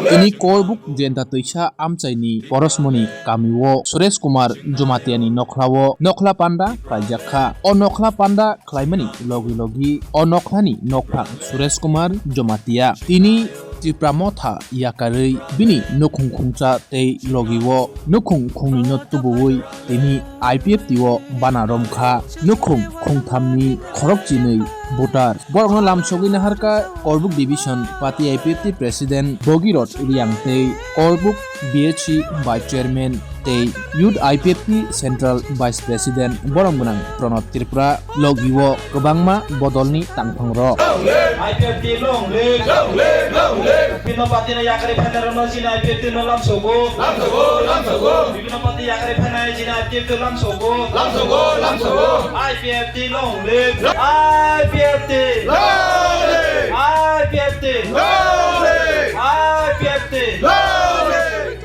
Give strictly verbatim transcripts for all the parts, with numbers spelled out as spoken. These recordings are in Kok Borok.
Tini Korbuk Jenta Twisa amchaini porosmoni kamio Suresh Kumar Jomatiani nokhlao nokhla panda khlaijak kha. O nokhla panda khlaimani logi logi o nokhlani nokphang Suresh Kumar Jomatia tini Tipra Motha yakarwi bini nukhung khungcha tei logio nukhung khungnwino tubuwi tini I P F T o bana romkha nukhung khungthamni khorokchinwi voter. Borokno lamsogwi naharkha Korbuk Division Party I P F T President Bogirot Riang tei Korbuk B H C Vice Chairman tei Youth I P F T Central Vice President borom gwnang Pranab Tripura logio kwbangma bodolni tangphangrok. I P F T long live! Long live! Long live! Bino party no yakari phainai rokno chini I P F T no lamsogo. Lamsogo, lamsogo. Bino party yakari phainai chini I P F T lamsogo. Lamsogo, lamsogo. I P F T long live! I P F T! Long live! I P F T! Long live! I P F T! Long live!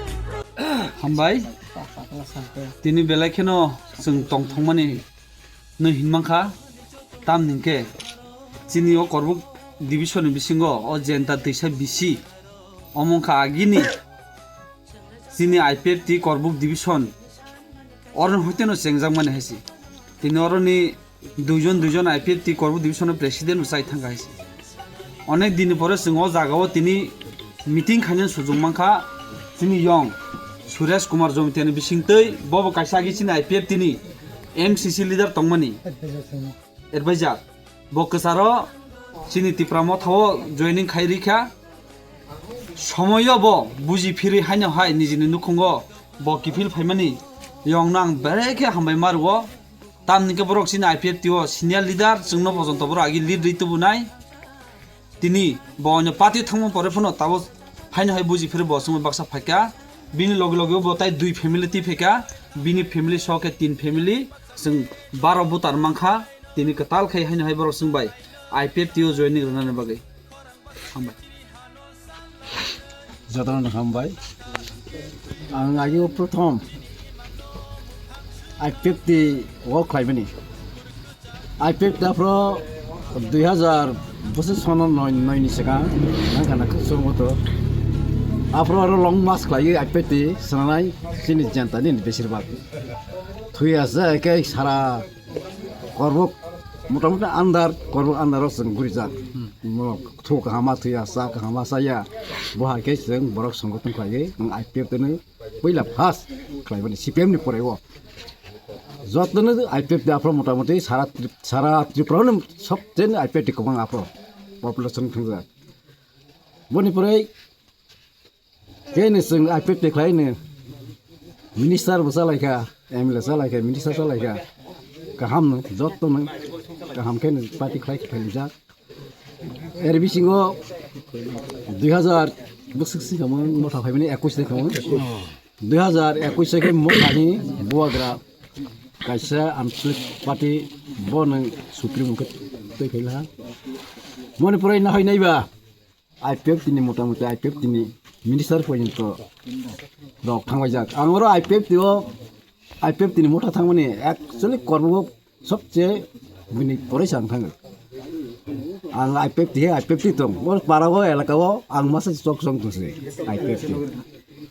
Hambai. Tini belai kheno chwng tongthokmani nw hinmankha, tamni hwnkhe chini o Korbuk division ni bisingo o Jenta Twisa bisi omo wngkha agini chini I P F T Korbuk division oro hoiteno chengjakmani hai se. Tini oroni duijon duijon I P F T Korbuk division o president bo chai thangkha hai se. Onek din ni pore chwng o jaga o tini meeting khainani sujung mankha chini yong Suresh Kumar Jomatiani bisingtwi, bobo kaisa agi chini I P F T ni M C C leader tongmani advisor. Bo kwcharo chini Tipra Motha o joining khai rikha. Somoyo bo buji phirwi haino hai nijini nukhungo bo kiphil phaimani yongno ang belai khe hambai ma rwo. Tamni khe borok chini I P F T o senior leader, chwngno bojonto borok agi lead rwi tubunai. Tini bo oino party thangma pore phano tabuk haino hai buji phirwi bo chwngno baksa phaikha. Bini loge loge bo tai dui family twi phaikha. Bini family so khe tin family, chwng baro voter mankha. Tini kwtal khai haino hai borok chwng bai I P F T o joining rwnani bagwi. Hambai. Jotono hambai. Ang agi o prothom I P F T o khlaimani. I P F T aphro dui hazar bosor sono noi, noi ni swkang nang kana khuk song moto. Aphro aro long march khlaiwi I P F T swnanai chini janta ni besir bak. Thwi asa ke sara Korbuk motamoti andar, Korbuk andar o chwng gurijak. Mo thu kahama thwi asa, kahama saya. Bo hai khe chwng borok songothon khlaiwi ang I P F T ni puila first khlaimani C P M ni pore o. Jotono I P F T aphro motamoti sara Trip-, sara Tripura ni sobcheni I P F T kwbang aphro population thwngjak. Boni pore khe ni chwng I P F T khlai ni minister bo chalaikha, M L A chalaikha, minister chalaikha. Kaham no, jotto no kaham khe ni party khlai khe khaijak. Er bisingo dui hazar bwswk singkamo motha phaimani, ekwis ni kamo. Dui hazar ekwis khe mothani bubagra kaisa Anchalik party bo nwng supremo khe twi phaila. Moni pore nahoi naiba I P F T ni motamoti I P F T ni minister porjonto rok thangbaijak. Ang oro I P F T o, I P F T ni motha thangmani actually Korbuk sobche bini poroi sa ang thango. Ang I P F T he I P F T tong. Bo para o elaka o ang masa chok chong tong se I P F T.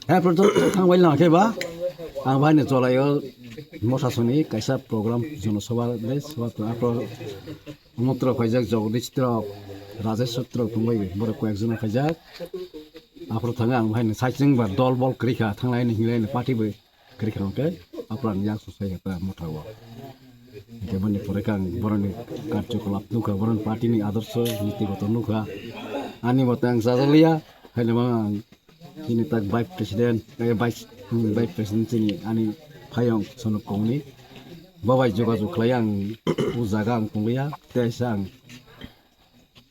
He porjonto thangbai lang khe ba ang bai ni cholai o motha soni kaisa program jono sabha le sabha to apro Umotro khaijak Jagadish Trok, Rajesh Trok tongbai borok koi ekjon khaijak. Aphro thangwi ang bahai no saichung ba dol bol kwrwi kha, thanglai ni hinglai ni party bai kwrwi kha hwnkhe aphro ang yak susai kha ta motha o. Hwnkhe boni pore khe ang boroni karjokolap nukha, boroni party ni adorsho niti goto nukha. Ani mate ang chajak liya, haino ang Chini tak vice president, eh, vice, hmm, vice president chini ani phayong Sonok Kongni. Bo bai jogajog khlai ang o jaga ang tonglia, tei sa ang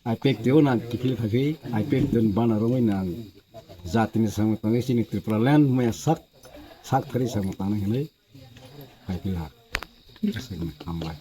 I P F T o nang kiphil phaiphai, I P F T o bana romwi nang jatini samung tangwi chini Tripura land maya sak, sak thari samung tangnai hinwi phaiphila. Hambai.